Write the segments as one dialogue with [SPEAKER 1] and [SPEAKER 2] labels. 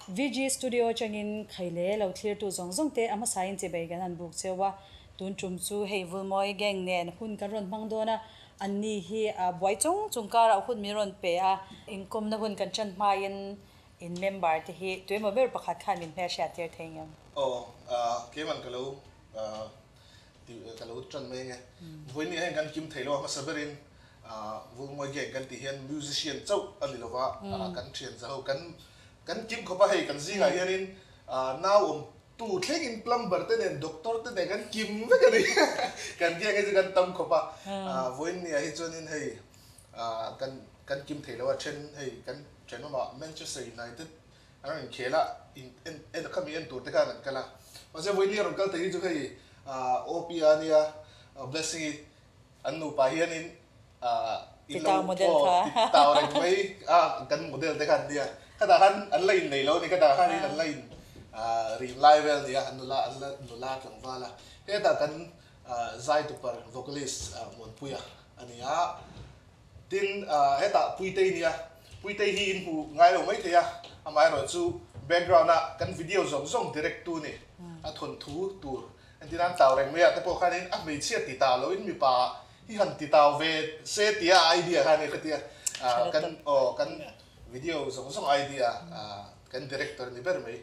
[SPEAKER 1] VG Studio atangin Khaile lo thlirtu zawng zawng te a hmasain chibei kan han buk cheu a, tun tum chu hei Vulmawi gang nen hun kan rawn hmang dawn a, anni hi buai chung chung karah hun min rawn pe a, inkawmna hun kan ṭan hmain in member te hi tuemaw ber pakhat khan min hmelhriat tir thei ngem?
[SPEAKER 2] Aw, keiman ka lo ka lo ṭan mai ange. Vawiin ah hian kan kim thei lo a, hmasa berin Vulmawi gang kan tih hian musician chauh a ni lova, kan ṭhian za ho kan kan kim khawp a, hei kan zingah hianin nau awm tu thlengin plumber te nen doctor te nen kan kim vek a ni. Kan gang hi chu kan tam khawp a, vawiin ni ah hi chuanin hei kan kan kim thei lo a, then hei kan thenawmah Manchester United An rawn inkhel a, in en en khami en tur te khan an kal a. Mahse vawiin a rawn kal thei hi chu hei OP a nia Blessing i an nupa hianin in lo
[SPEAKER 1] Titau model kha.
[SPEAKER 2] Aw titau reng mai a kan model te khan nia. Khatah khan an la innei lo a ni, khatah khanin an la in rim lai vel a nia, an nula an la nula tlangval a. Hetah kan zai tupar vocalist Muanpuia a ni a. Tin, hetah Puitei nia, Puitei hi in hmu ngai lo maithei a, amaherawh chu background a kan video zawng zawng direct tu ni, a thawnthu tur entir nan tau reng mai ah te pawh khanin a hmeichhia ti ta loin mipa hi han ti tau ve se tia a idea kha a ni khatia kan aw kan video zawng zawng idea kan director ni ber mai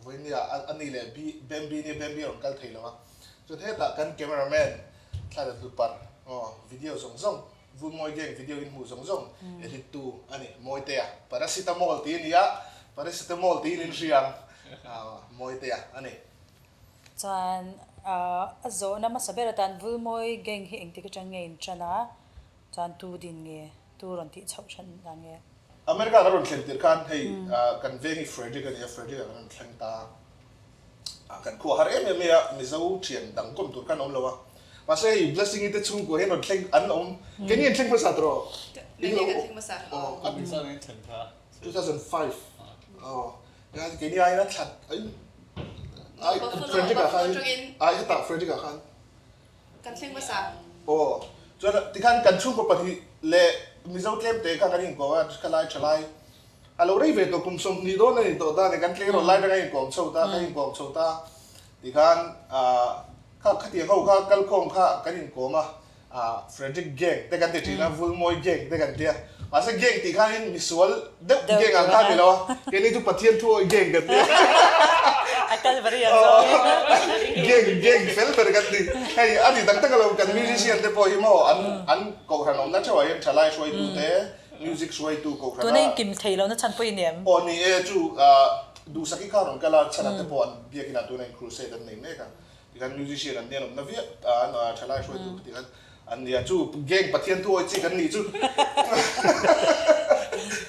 [SPEAKER 2] vawinia a ni leh Bambi nia Bambi a rawn kal thei lo a. Chuan hetah kan camera man thla la tlu parh aw video zawng zawng Vulmawi gang video in hmuh zawng zawng edit tu a ni Mawitea Paracetamol tih a ni a Paracetamol tiin in hria ang Mawitea a ni.
[SPEAKER 1] Chuan a zawhna hmasa ber atan Vulmawi gang hi engtik atang nge in tan a chuan tu din nge tu rawn tih chhoh than dan nge?
[SPEAKER 2] America ka rawn thlen tirh khan hei kan veng hi Frederick a ni a Frederick ah kan rawn thleng ta. Kan khua har em em mai a, Mizo thian dang kawm tur khan awm lo a. Mahse hei Blessing i te chhungkua hian rawn thleng an awm. Kei ni an thleng hmasa tawh?
[SPEAKER 3] Kei ni kan thleng hmasa.
[SPEAKER 2] Aw.
[SPEAKER 4] A min zan in thleng kha.
[SPEAKER 2] 2005. Aw. Kei ni aiin a thlat ai Frederick ah khan ai hetah Frederick ah khan.
[SPEAKER 3] Kan thleng hmasa.
[SPEAKER 2] Aw. Chuan tikhan kan chhungkaw pahnih leh Mizo tlem te kha kan inkawm a, khalai thalai. A lo rei ve tawh kum 20 dawn a ni tawh ta a ni, kan tleirawl lai atanga inkawm chho ta, kan inkawm chho ta tikhan kha khatiang ho kha kalkhawm kha kan inkawm a, Frederick gang te kan ti thin a, Vulmawi gang te kan ti a, mahse gang tih khanin misual deuh gang ang kha a ni lo a, keini chu Pathian thu awih gang kan ti a.
[SPEAKER 1] A Calvary an zawng
[SPEAKER 2] e. Gang gang fel ber kan ti, hei a ni tak tak alo kan musician te pawh hi maw an an kohhran awmna theuhah hian thalai hruaitu te, Music hruaitu kohhran a.
[SPEAKER 1] Tuna in kim thei lohna chhan pawh i ni em?
[SPEAKER 2] Aw ni e, chu Duhsaki kha rawn kal a, chhan ah te pawh an biakin ah tuna in crusade an nei mek a, tikhan musician an nia lawmna viau a, thalai hruaitu kha tikhan an nia, chu gang Pathian thu awi chi kan nih chu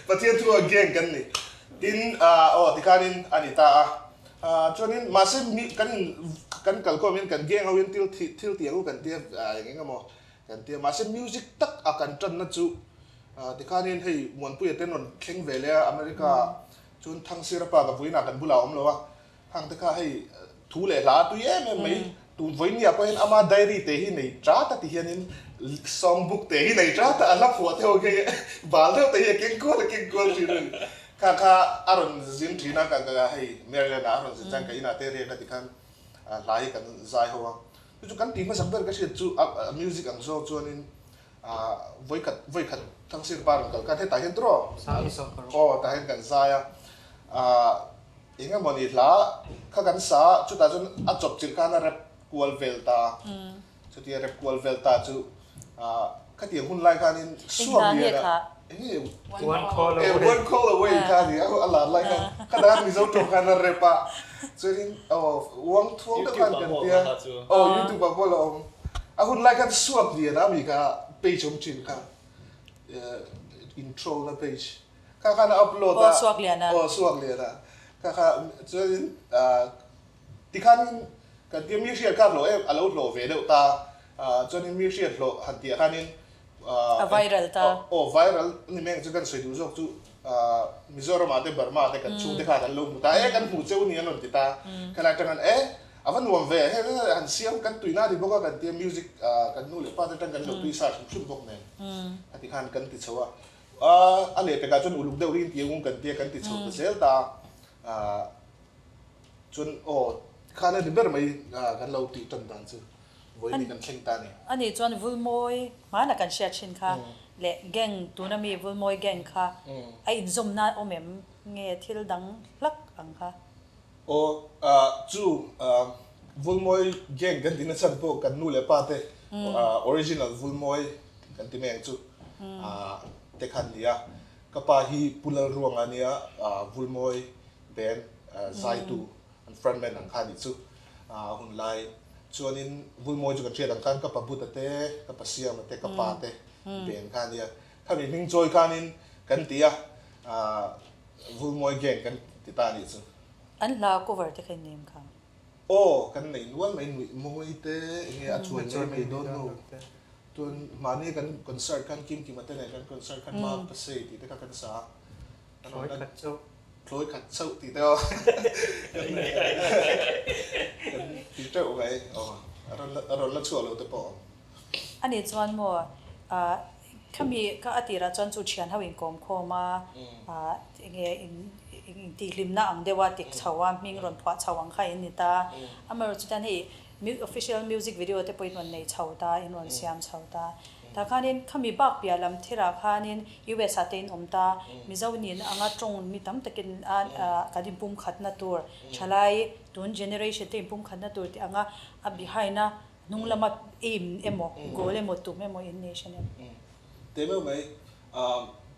[SPEAKER 2] Pathian thu awi gang kan ni. Tin aw tikhanin a ni ta a, chuanin mahse mi kan in kan kalkhawm hian kan gang ho hian thil thil tih ang u kan tia eng eng emaw Kan ti a, mahse music tak a kan tanna chu tikhanin hei Muanpuia te an rawn thleng ve leh a, America ah chuan Thangsira pa ka vawiinah kan bulah a awm lo a, hang te kha hei thu leh hla a tui em em mai, tun vawiinniah pawh hian ama diary te hi nei tat a ti hianin song book te hi nei tat a, a hla phuah te ho khi bal deuh te hi a keng kual a keng kual thin a ni. Kha kha a rawn zin thin a, ka hei Maryland ah a rawn zin chuan ka inah te riak a tikhan hla hi kan zai ho a. Chu chu kan tih hmasak ber ka hriat chu a music ang zawk chuanin vawikhat vawikhat Thangsir pa rawn kal khan hetah hian tawh aw tah hian kan zai a eng emaw ni hla kha kan sa a chutah chuan a chawp chilh khan a rap kual vel ta a chutia rap kual vel ta chu Khatiang hun lai khanin suak lian a enge
[SPEAKER 4] One call away
[SPEAKER 2] one call away kha a ni a a lar lai khan khatah khan Mizo tawng khan a rep a chuanin aw uang thuang deuh khan kan tia aw youtube ah pawh a la awm a hun lai khan suak lian a mi kha page awm thin kha intro na page kha khan a upload a
[SPEAKER 1] aw suak lian a
[SPEAKER 2] aw suak lian a kha kha chuanin tikhanin kan tia mi hriat kha a hlawh em a lo hlawh ve deuh ta Chuanin mi hriat hlawh han tih ah khanin
[SPEAKER 1] A viral ta.
[SPEAKER 2] Aw viral ni mai ang chu kan sawi duh zawk chu Mizoram ah te Burma ah te kan chhungte khan an lo hmu ta e kan hmu cheu ni an rawn ti ta. Khalai atang e a va nuam ve he han siam kan tuina a ni bawk a kan tia music kan nu leh pa te atang kan lo tui sa hrim hrim bawk nen heti khan kan ti chho a. A lehpekah chuan uluk deuh hi in ti ang u kan tia kan ti chho ta zel ta. Chuan aw khan a ni ber mai kan lo tih tan dan chu vawiin kan thleng ta a ni.
[SPEAKER 1] A nih chuan Vulmawi hmana kan hriat thin kha leh gang tuna mi Vulmawi gang kha a inzawmna awm em nge thil dang hlak ang kha?
[SPEAKER 2] Aw chu Vulmawi gang kan tihna chhan pawh kan nu leh pa te original Vulmawi kan ti mai ang chu te khan ni a. Ka pa hi Pu Lalruanga nia Vulmawi band zaitu an frontman ang kha anih chu a hun lai chuanin Vulmawi chu kan hriat ang khan ka pa Buddha te ka pa Siama te ka pa te band kha ania khami hming chawi khanin kan ti a Vulmawi gang kan ti ta anih chu.
[SPEAKER 1] An hla cover te kha in nei em kha?
[SPEAKER 2] Aw kan nei nual mai nuih mawi te enge a chuai mai mai dawn lo tun mahni kan concert khan Kim Kima te nen kan concert khan Mam Pasei tih te kha kan sa a.
[SPEAKER 4] Thlawi khat chauh.
[SPEAKER 2] Thlawi khat chauh tih te aw. Kan ti teuh mai. Aw a rawn la a rawn la chhuah lo te pawh awm.
[SPEAKER 1] A nih chuan maw ah khami kha a tirah chuan chu thian ho inkawm khawm a ah enge in intihhlimna ang deuh a tik chho a hming rawn phuah chho ang kha in ni ta. Amaherawhchu chuan hei official music video te pawh in rawn nei chho ta in rawn siam chho ta. Tah khanin khami bak piah lam thirah khanin US ah te in awm ta, Mizo nin anga tawng mi tam takin a kan inpumkhatna tur, thalai tun generation te inpumkhatna tur tih anga a behind a hnung lama aim emaw goal emaw tum emaw in nei hran em?
[SPEAKER 2] Teh meuh mai,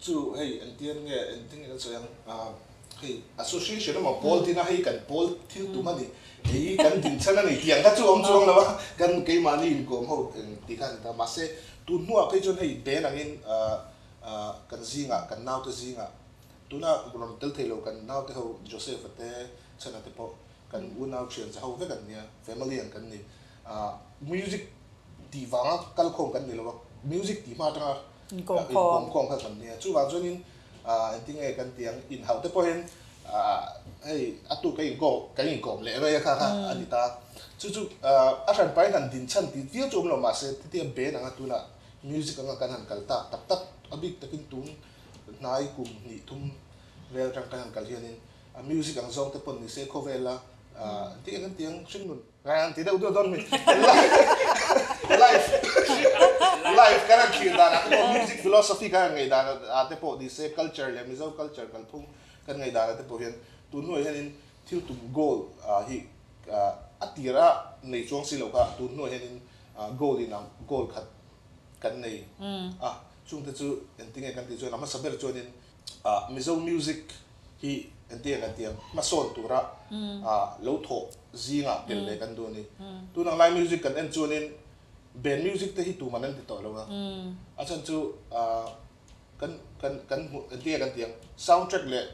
[SPEAKER 2] chu hei engtian nge engtin nge kan sawi ang? Hei association emaw pawl tina hei kan pawl thil tum a ni, hei kan dinchhan a ni tih ang kha chu awm chuang lo a, kan keimahni inkawm ho eng tih kha a ni ta. Mahse tun hnuah phei chuan hei band angin kan zingah kan naute zingah tuna rawn tel thei lo kan naute ho Joseph-a te Chhana te pawh kan unau thian za ho vek an nia, family ang kan ni. Music tih vanga kalkhawm kan ni lo a, music tih hma atanga inkawmkhawm kha kan nia. Chuvang chuanin engtin nge kan tih ang, inhauh te pawhin hei a tuk ka inkawm kan inkawm leh mai a kha kha a ni ta. Chu chu a hran pahin han din chhan tih viau chu awm lo mahse titia band anga tunah music anga kan han kal tak tak tak a bik takin tun hnai kum hnih thum vel atang kan han kal hianin a music ang zawng te pawn ni se khawvela engtin nge kan tih ang hringnun Kan ti deuh deuh dawn mi. Life life kan han thlir dan ah te pawh music philosophy kan han ngaih dan ah te pawh ni se culture leh Mizo culture kalphung kan ngaih dan ah te pawh hian tun hnuaiah hianin thil tum goal hi a tir a nei chuang si lo kha tun hnuaiah hianin goal in ang goal khat kan nei a chungte chu engtinge kan tih chuan a hmasa ber chuanin Mizo music hi engtin nge kan tih ang, hmasawn tura lo thawh zingah tel leh kan duh a ni. Tun ang lai music kan en chuanin band music te hi tuman an ti tawh lo a, a chhan chu kan kan kan hmuh engtin nge kan tih ang, sound track leh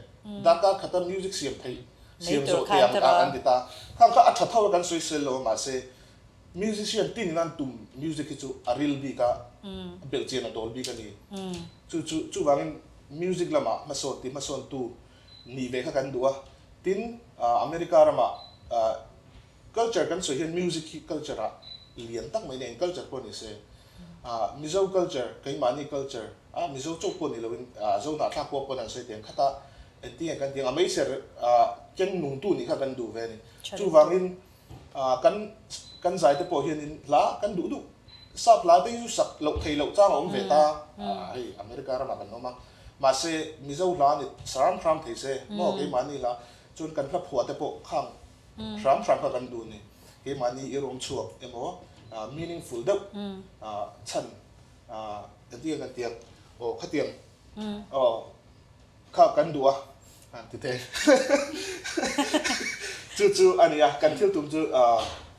[SPEAKER 2] darkar khata music siam theih siam zawh theih ang an ti ta. Khang kha a tha tho a kan sawisel lo a mahse Musician tin nan tum music hi chu a ril bik a, a belh chian a dawl bik a ni. Chu chu chuvangin music lamah hmasawn ti hmasawntu nih ve kha kan duh a. Tin, America ramah culture kan sawi hian music hi culture ah lian tak mai nen culture pawh ni se. Mizo culture, keimahni culture a Mizo chauh pawh ni loin Zohnahthlak pawh pawn an sawi teng khat a, engtin nge kan tih ang a meichher keng nungtu nih kha kan duh ve a ni. Chuvangin Kan kan zai te pawh hianin hla kan duh duh sap hla te hi chu sak loh thei loh chang a awm ve ta hei America ramah kan awm a mahse Mizo hla ni hram hram thei se maw keimahni hla chuan kan hla phuah te pawh khang hram hram kha kan duh a ni keimahni irawm chhuak emaw meaningful deuh chhan engtin nge kan tih ang aw khatiang aw Kha kan duh a, han ti thei. Chu chu a ni a, kan thil tum chu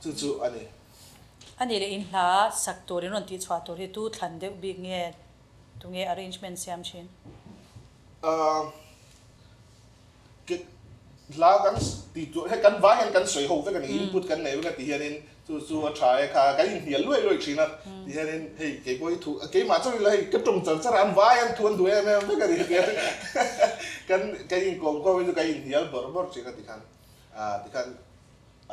[SPEAKER 2] chu chu a ni.
[SPEAKER 1] A nih leh in hla sak tur in rawn tih chhuah tur hi tu thlan deuh bik nge, tunge arrangement siam thin?
[SPEAKER 2] Hla kan tih tur hei kan vai hian kan sawi ho vek a ni, input kan nei vek a ti hianin chu chu a tha e kha kan inhnial luai luai thin a ti hianin hei kei pawh hi thu keimah chauh ila hei ka tawng char char a an vai an thu an duh em em vek a ni ti hian kan kan inkawm khawm hi chu kan inhnial bawrh bawrh thin a ti khan ah ti khan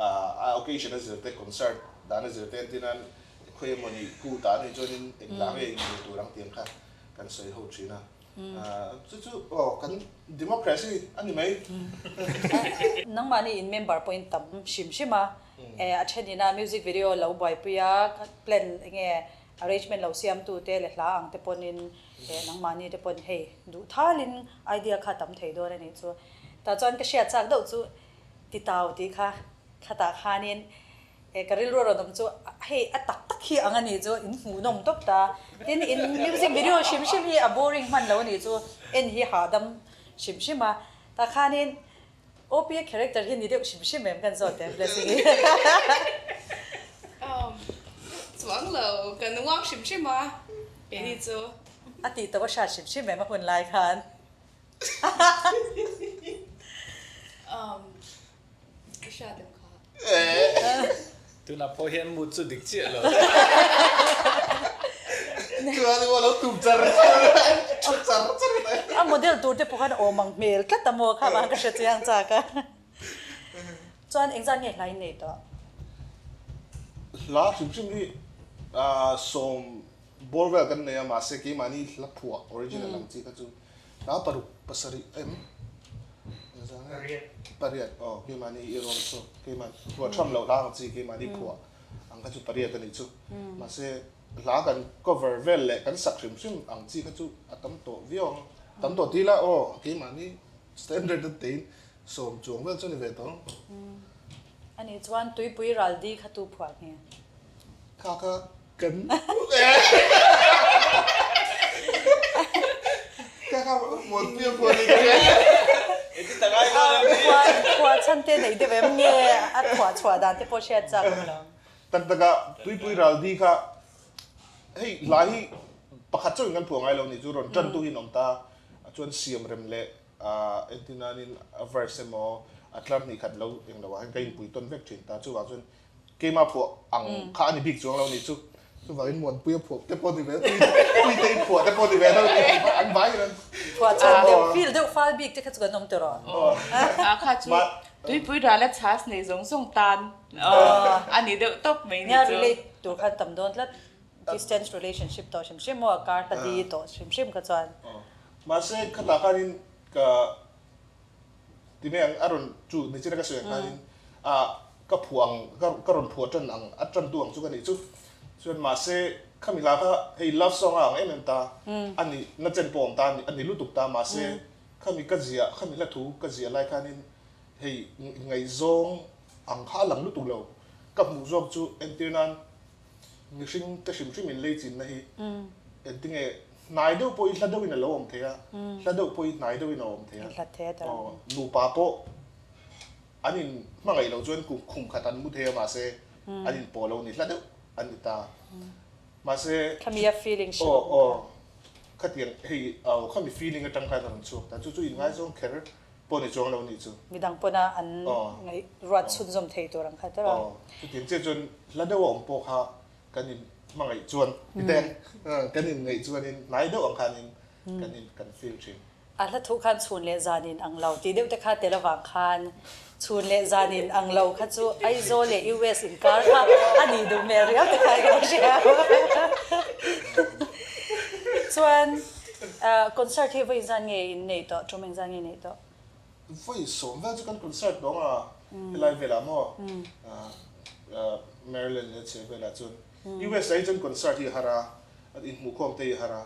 [SPEAKER 2] ah a occasion a zir te concert dan a zir te entir nan khawi emawni kut ah a nih chuanin englah nge inhmuh tur ang tih ang kha kan sawi ho thin a. Chu chu aw kan democracy a ni mai.
[SPEAKER 1] Nangmahni in member pawhin tam hrim hrim a, a then ina music video lo buaipui a, plan enge arrangement lo siamtu te leh hla ang te pawhin nangmahni te pawn hei duh thalin idea kha tam thei dawn a nih chu. Tah chuan ka hriat chak deuh chu titau tih kha khatah khanin E ka rilru a rawn awm chu hei a tak tak hi ang a nih chu in hmuhnawm tawp ta. Tin in music video hrim hrim hi a boring hman lo a nih chu en hi hahdam hrim hrim a. Tah khanin OPA character hi ni deuh hrim hrim em kan zawt em Blessing i.
[SPEAKER 3] Um chuang lo kan uang hrim hrim a keini chu.
[SPEAKER 1] A tih tawh a hriat hrim hrim em a hun lai khan.
[SPEAKER 3] Um Ka hriat em kha.
[SPEAKER 5] Tunah pawh hian mood chu dik chiah lo.
[SPEAKER 2] Chuan i lo tum char char a char char mai.
[SPEAKER 1] A model tur te pawh khan awm ang hmel tlat a maw kha vang ka hre chiang chak a. Chuan engzat nge hla in nei tawh?
[SPEAKER 2] Hla hrim hrim hi sawm bawr vel kan nei a mahse keimahni hla phuah original ang chi kha chu Hla paruk pasarih em?
[SPEAKER 4] Pariat.
[SPEAKER 2] Pariat aw keimahni i rawn chu keimah phuah tham loh hla ang chi keimahni phuah ang kha chu pariat a nih chu. Mahse hla kan cover vel leh kan sak hrim hrim ang chi kha chu a tam tawh viau ang. Tam tawh ti ila aw keimahni standard a tein sawm chuang vel chu a ni ve tawh ang.
[SPEAKER 1] Ani chuan tuipui ral di kha tu phuah nge?
[SPEAKER 2] Kha kha Kan Ka kha muanpui a phuah ni ka hria.
[SPEAKER 1] Phuah chhan te nei deuh em nge a phuah chhuah dan te pawh hriat chak awm lo.
[SPEAKER 2] Tak tak a tuipui ral di kha hei hlai hi pakhat chauhin kan phuah ngai lo nih chu rawn tan tu hi an awm ta chuan siam rem leh entirnanin a verse emaw a tlar hnih khat lo eng lo ah hian ka inpui tawn vek thin ta chuvang chuan Keimah phuah ang kha a ni bik chuang lo nih chu. Chuvangin Muanpuia phuah te pawh ni ve, Puitei phuah te pawh ni ve deuh an vai in an.
[SPEAKER 1] Phuah chhan deuh, feel deuh fal bik te kha chu kan awm tawh rawh.
[SPEAKER 6] A kha chu tuipui rala chhas nei zawng zawng tan a ni deuh tawp mai ni
[SPEAKER 1] chu. Nia relate tur khan tam dawn tlat, distance relationship tawh hrim hrim maw, kar hla di tawh hrim hrim kha chuan.
[SPEAKER 2] Mahse khatah khanin ka Tinge ang a rawn chu nichina ka sawi ang khanin ah ka phuah ang ka ka rawn phuah tan ang a tan tu ang chu ka nih chu chuan mahse khami hla kha hei love song a ang em em ta a nih na chen pawh awm ta a ni lutuk ta mahse khami ka ziah khami hla thu ka ziah lai khanin hei ngaihzawng ang kha a lang lutuk lo ka hmuh zawk chu entir nan Mihring te hrim hrim in lei chinna hi engtinge hnai deuh pawh hi hla deuhin a lo awm thei a, hla deuh pawh hi hnai deuhin a awm thei a. Aw, nupa pawh an in hmangaih loh chuan kum khum khat an mu thei a mahse an in pawh lo ni hla deuh an ni ta. Mahse
[SPEAKER 1] Khami a feeling hrilh
[SPEAKER 2] aw aw khatiang hei aw khami feeling atang khan a rawn chhuak ta chu chu inngaizawng kher pawh ni chuang lo nih chu.
[SPEAKER 1] Midang pawna an ngaih ruat chhunzawm thei tur ang kha tawh a.
[SPEAKER 2] Aw, chutiang chiah chuan hla deuh a awm pawh kha kan in hmangaih chuan miten kan in ngaih chuanin hnai deuh ang khanin kan in kan feel thin.
[SPEAKER 1] A hla thuh khan chhun leh zan in ang lo tih deuh te kha tel avang khan chhun leh zan in ang lo kha chu Aizawl leh US inkar kha a nih duh hmel riau te kha ka lo hria. Chuan Concert hi vawi zan nge in neih tawh? Tum engzan nge neih tawh?
[SPEAKER 2] Vawi sawm vel chu kan concert dawng a, helai velah maw Maryland leh chhe velah chuan US ah hi chuan concert hi a har a, inhmuhkhawm te hi a har a.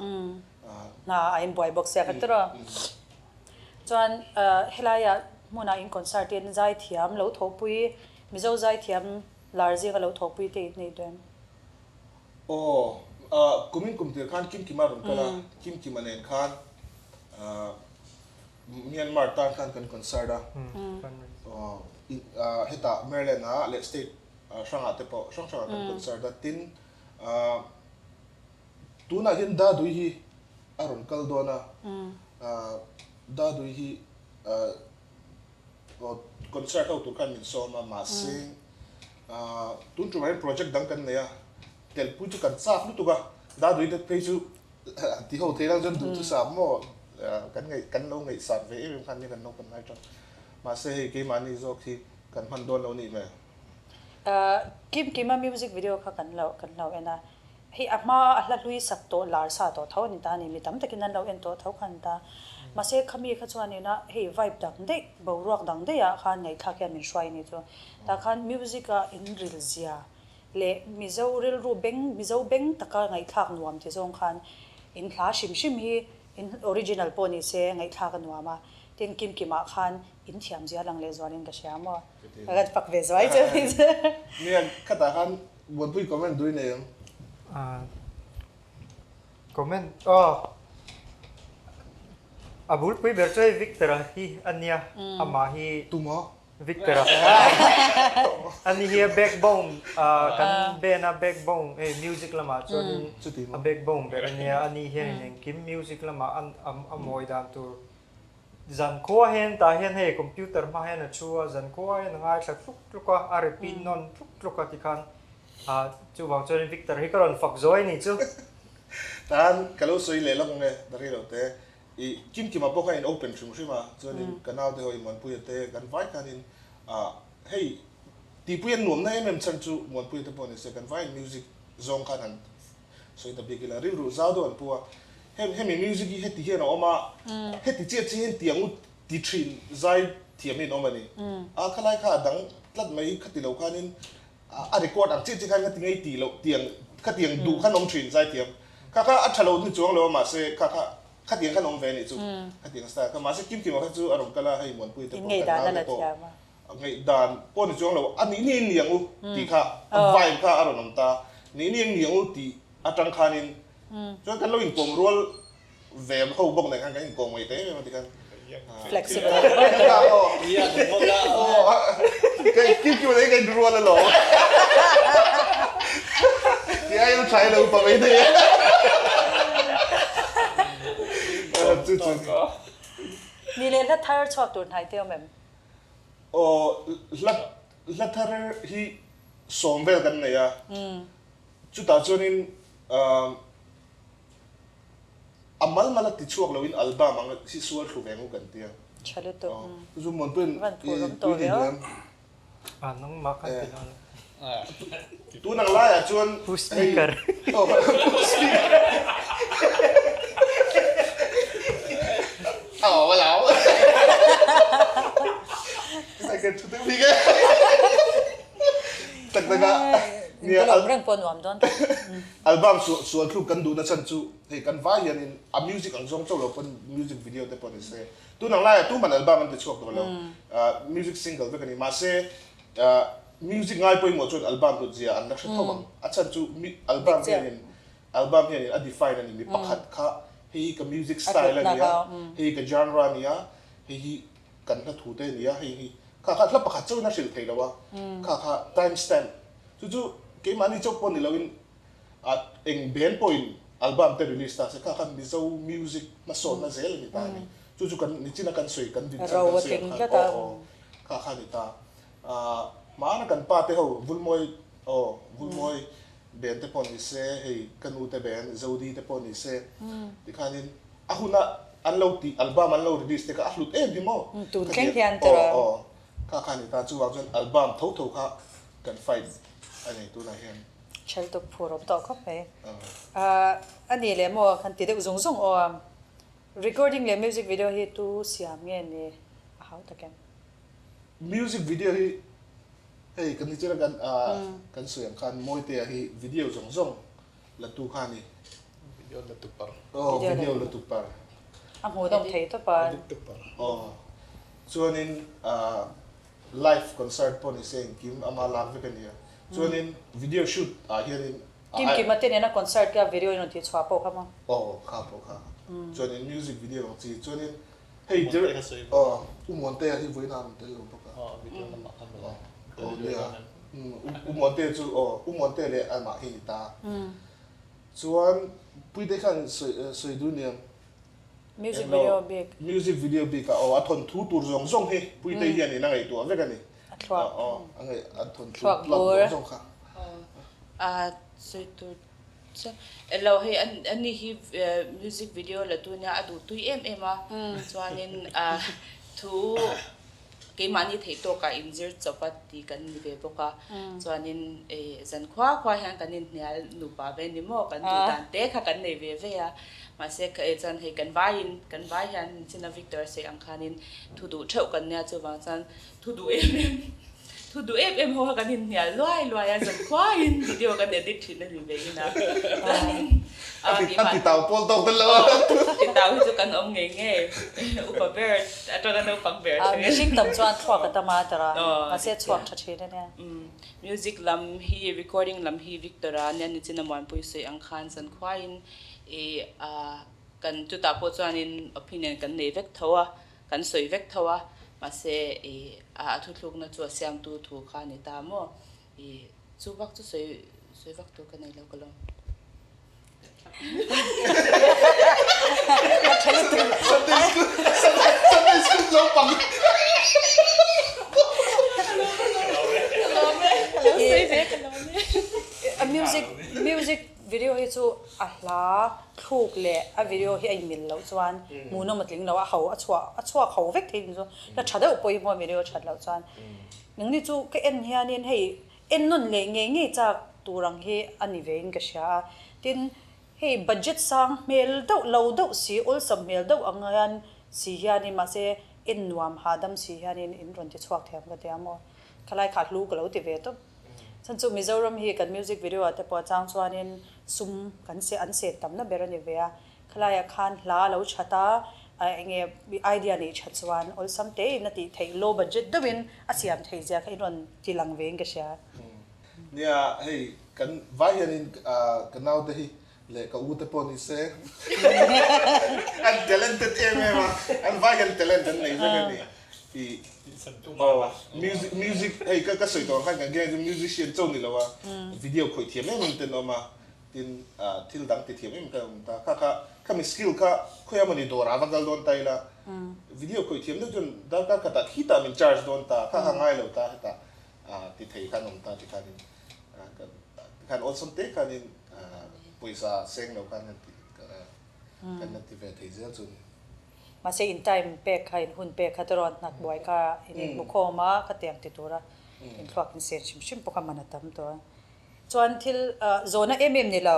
[SPEAKER 1] Hna a inbuai bawk sia ka ti rawh. Chuan helaiah hmunah in concert in zaithiam lo thawhpui, Mizo zaithiam lar zinga lo thawhpui te in nei duh em?
[SPEAKER 2] Aw, ah, kumin kum tir khan Kimkima rawn kal a, Kimkima nen khan ah Myanmar tan khan kan concert a, aw, ah hetah Maryland ah leh state hrangah te pawh hrang hrangah kan concert a, tin ah tunah hian Dadui hi a rawn kal dawn a, ah Dadui hi ah Concert ho tur khan min sawm a, mahse tun tumah hian project dang kan nei a, telpui chu kan chak lutuk a, Dadui te phei chu ti ho thei lang chuan duhthusam maw kan ngaih kan lo ngaihsat ve em em khan nia kan naupang lai tang, mahse hei keimahni zawk hi kan hman dawn lo nih hmel.
[SPEAKER 1] Kim Kima music video kha kan lo kan lo en a. Hei a hma a hla hlui sak tawh lar sa tawh tho a ni ta a ni, mi tam takin an lo en tawh tho kha a ni ta. Mahse khami kha chuan ina hei vibe dang daih, boruak dang daih ah khan ngaihthlak hian min hruai a ni chu. Tah khan music a in ril zia leh Mizo rilru beng, Mizo beng taka ngaihthlak nuam ti zawng khan in hla hrim hrim hi in original pawh ni se ngaihthlak a nuam a, tin kim kimah khan in thiam zia lang leh zualin ka hria maw? Ka kan fak ve zuai che ni chu.
[SPEAKER 2] Nia khatah khan Buaipui comment dui nei ang.
[SPEAKER 4] Comment aw a bulpui ber chu hei Victor-a hi a nia amah hi
[SPEAKER 2] Tuma
[SPEAKER 4] Victor-a ani hi a backbone kan band a backbone hei music lamah chuanin a backbone ber a nia ani hianin engkim music lamah a mawi dan tur Zankhua hian tah hian hei computer hma hian a thu a, zankhua hian a ngaithla tluk tluk a, a repeat nawn tluk tluk a tikhan ah chuvang chuanin Victor hi ka rawn fak zuai ni chu.
[SPEAKER 2] Tan ka lo sawi leh lawk ang e, Dari lo te. I Kimkima pawh kha in open hrim hrim a, chuanin ka naute ho i Muanpuia te kan vai khanin ah hei tihpui an nuamna em em chhan chu Muanpuia te pawh ni se kan vaiin music zawng khan han Sawi ta bik ila rilru zau deuh an pu a, hem hemi music hi heti hian a awm a, heti chiah chiah hian tiang u ti thin zai thiam hi an awm a ni. A khalai kha a dang tlat mai khati lo khanin a record ang chiah chiah khan khati ngei tih loh tiang khatiang duh khan awm thin zai thiam. Kha kha a tha lo ni chuang lo a mahse kha kha khatiang khan awm ve a nih chu khatiang style kha mahse Kimkima kha chu a rawn kal a hei Muanpuia te pawh kan nau te pawh Ngaihdan pawh ni chuang lo, a nih nih ni ang u tih kha a vibe kha a rawn awm ta. Nih nih ni ang u tih atang khanin chuan kan lo inkawm rual ve ho bawk nen khan kan inkawm ngei ta em em a tikhan.
[SPEAKER 1] Flexible.
[SPEAKER 2] Kim kim a kan rual alawm. Ti ai lo try lo pa mai thei e. Chu chu.
[SPEAKER 1] Ni leh hla thar chhuak tur hnai te awm em?
[SPEAKER 2] Aw hla hla thar hi sawm vel kan nei a, chutah chuanin a mal mal a ti chhuak loin album ang hi sual thlu ve ngu kan tia.
[SPEAKER 1] Tha lutuk.
[SPEAKER 2] Chu chu Muanpuiin tui nei duh em?
[SPEAKER 4] A nangmah khan ti lo.
[SPEAKER 2] Tun ang laiah chuan
[SPEAKER 4] Pu Speaker.
[SPEAKER 2] Aw Pu Speaker. Aw a lau. Sai kan thu deuh bik e. Tak tak a.
[SPEAKER 1] Nia al reng pawh nuam dawn.
[SPEAKER 2] Album sual thluk kan duhna chhan chu hei kan vai hianin a music ang zawng chauh lo pawn music video te pawh ni se. Tun ang laiah tuman album an ti chhuak tawh lo. Music single vek a ni. Mahse music ngai pawimawh chuan album hlut zia an la hre tho ang. A chhan chu album hianin album hianin a define a ni. Mi pakhat kha hei hi ka music style a ni a, hei hi ka genre a ni a, hei hi kan hla thu te a ni a, hei hi kha kha hla pakhat chauhin a hrilh thei lo a, kha kha time stamp. Chu chu keimahni chauh pawh ni loin A eng band pawhin album te release ta se kha khan Mizo music hmasawnna zel a ni ta a ni. Chu chu kan nichina kan sawi kan din chhan kan sawi ang khan aw aw kha kha a ni ta. Hmana kan pa te ho Vulmawi aw Vulmawi band te pawh ni se hei ka nu te band Zodi te pawh ni se tikhanin a huna an lo tih album an lo release te kha a hlut em hi maw.
[SPEAKER 1] Tun thleng hian tawh
[SPEAKER 2] aw aw kha kha a ni ta. Chuvang chuan album tho tho kha kan fight a ni tunah hian.
[SPEAKER 1] Chhel tuk phur awm tawh khawp mai. A nih leh maw kan ti deuh zung zung aw a. Recording leh music video hi tu siam nge ni a hau tak em?
[SPEAKER 2] Music video hi hei kan nichina kan kan sawi ang khan Mawitea hi video zawng zawng la tu kha a ni.
[SPEAKER 5] Video la tu par.
[SPEAKER 2] Aw video la tu par.
[SPEAKER 1] A hmuh dawm thei tawp a.
[SPEAKER 5] Edit tu par.
[SPEAKER 2] Aw chuanin Live concert pawh ni se engkim ama lak vek a nia. Chuanin video shoot ah hianin
[SPEAKER 1] a Kim Kima te nena concert kha video in rawn tih chhuah pawh kha maw?
[SPEAKER 2] Aw kha pawh kha. Chuanin music video ang chi. Chuanin hei dir aw U Muantea hi vawiin a rawn tel lo bawk a.
[SPEAKER 5] Aw video lamah khan rawn
[SPEAKER 2] tel ve nia. U Muantea chu aw U Muantea leh amah hi ni ta. Chuan Puite khan sawi duh nia.
[SPEAKER 1] Music video bik.
[SPEAKER 2] Music video bik ah aw a thawnthu tur zawng zawng hi Puitei hian in a ngaihtuah vek a ni.
[SPEAKER 1] A thluak.
[SPEAKER 2] Aw a ngaih a thawnthu plot zawng zawng kha.
[SPEAKER 6] A sawi tur chiah elo hei ani hi music video la tu nia a duh tui em em a chuanin thu. Keimahni theih tawkah inzir chawp a ti kan ni ve bawk a, chuanin zan khua khua hian kan inhnial nupa ve ni maw, kan duh dan te kha kan nei ve ve a, mahse chuan hei kan vaiin kan vai hian China Victor a sawi ang khanin thu duh theuh kan nia chuvang chuan thu duh em em thu duh em em ho kha kan inhnial luai luai a, zan khuain video kan edit thin a ni ve in a, chuanin
[SPEAKER 2] A ti tau pawl tawk tel lo a.
[SPEAKER 6] Ti tau hi chu kan awm ngei ngei. Upa ber atanga naupang ber thleng.
[SPEAKER 1] Mihring tam chuan thluak a tam a tara. Mahse chhuak tha thin a nia.
[SPEAKER 6] Music lam hi recording lam hi Victor-a nia nichin a Muanpui sawi ang khan zankhuain i kan chutah pawh chuanin opinion kan nei vek tho a, kan sawi vek tho a, mahse i a thuthlukna chu a siamtu thu kha a ni ta maw? I chu vak chu sawi sawi vak tur ka nei lo ka lawm.
[SPEAKER 2] Sunday school Sunday school naupang.
[SPEAKER 1] A music music video hi chu a hla thluk leh a video hi a inmil loh chuan hmuhnawm a tling lo a ho a chhuah a chhuak ho vek thei chu la tha deuh pawh hi hmuh a video that loh chuan Nangni chu ka en hianin hei en nawn leh ngei ngei chak tur ang hi a ni vein ka hria a, tin hei budget sang hmel deuh lo deuh si awlsam hmel deuh ang hian si hianin mahse en nuam hahdam si hianin in rawn ti chhuak thiam ka tia maw khalai kha hlu ka lo ti ve tawp. Chhan chu Mizoram hi kan music video ah te pawh a chang chuanin sum kan se an sen tamna ber a ni ve a, Khalaiah khan hla a lo that a, eng nge idea neih that chuan awlsam tein a tih theih, low budget deuhin a siam theih zia kha in rawn ti lang vein ka hria.
[SPEAKER 2] Nia, hei kan vai hianin ka naute hi leh ka ute pawh ni se an talented em em a, an vai hian talent an nei vek a ni. I music music hei ka sawi tawh ang khan kan gang chu musician chauh ni lo a, video khawih thiam em em ten a awm a. Tin, thil dang ti thiam em ka awm ta. Kha kha, khami skill kha khawi amawni dawrah va kal dawn ta ila, video khawih thiam deuh chuan darkar khatah khitah min charge dawn ta, kha kha ngai lo ta hetah ti thei khan awm ta ti khanin tikhan awlsam te khanin pawisa seng lo khan kan ti kan la ti ve thei zel chu ni.
[SPEAKER 1] Mahse in time pek kha in hun pek kha tirawn hnak buai kha in inhmu khawm a, khatiang ti tura inthluak in sen hrim hrim pawh kha man a tam tawh a. Chuan thil zawhna em em ni lo,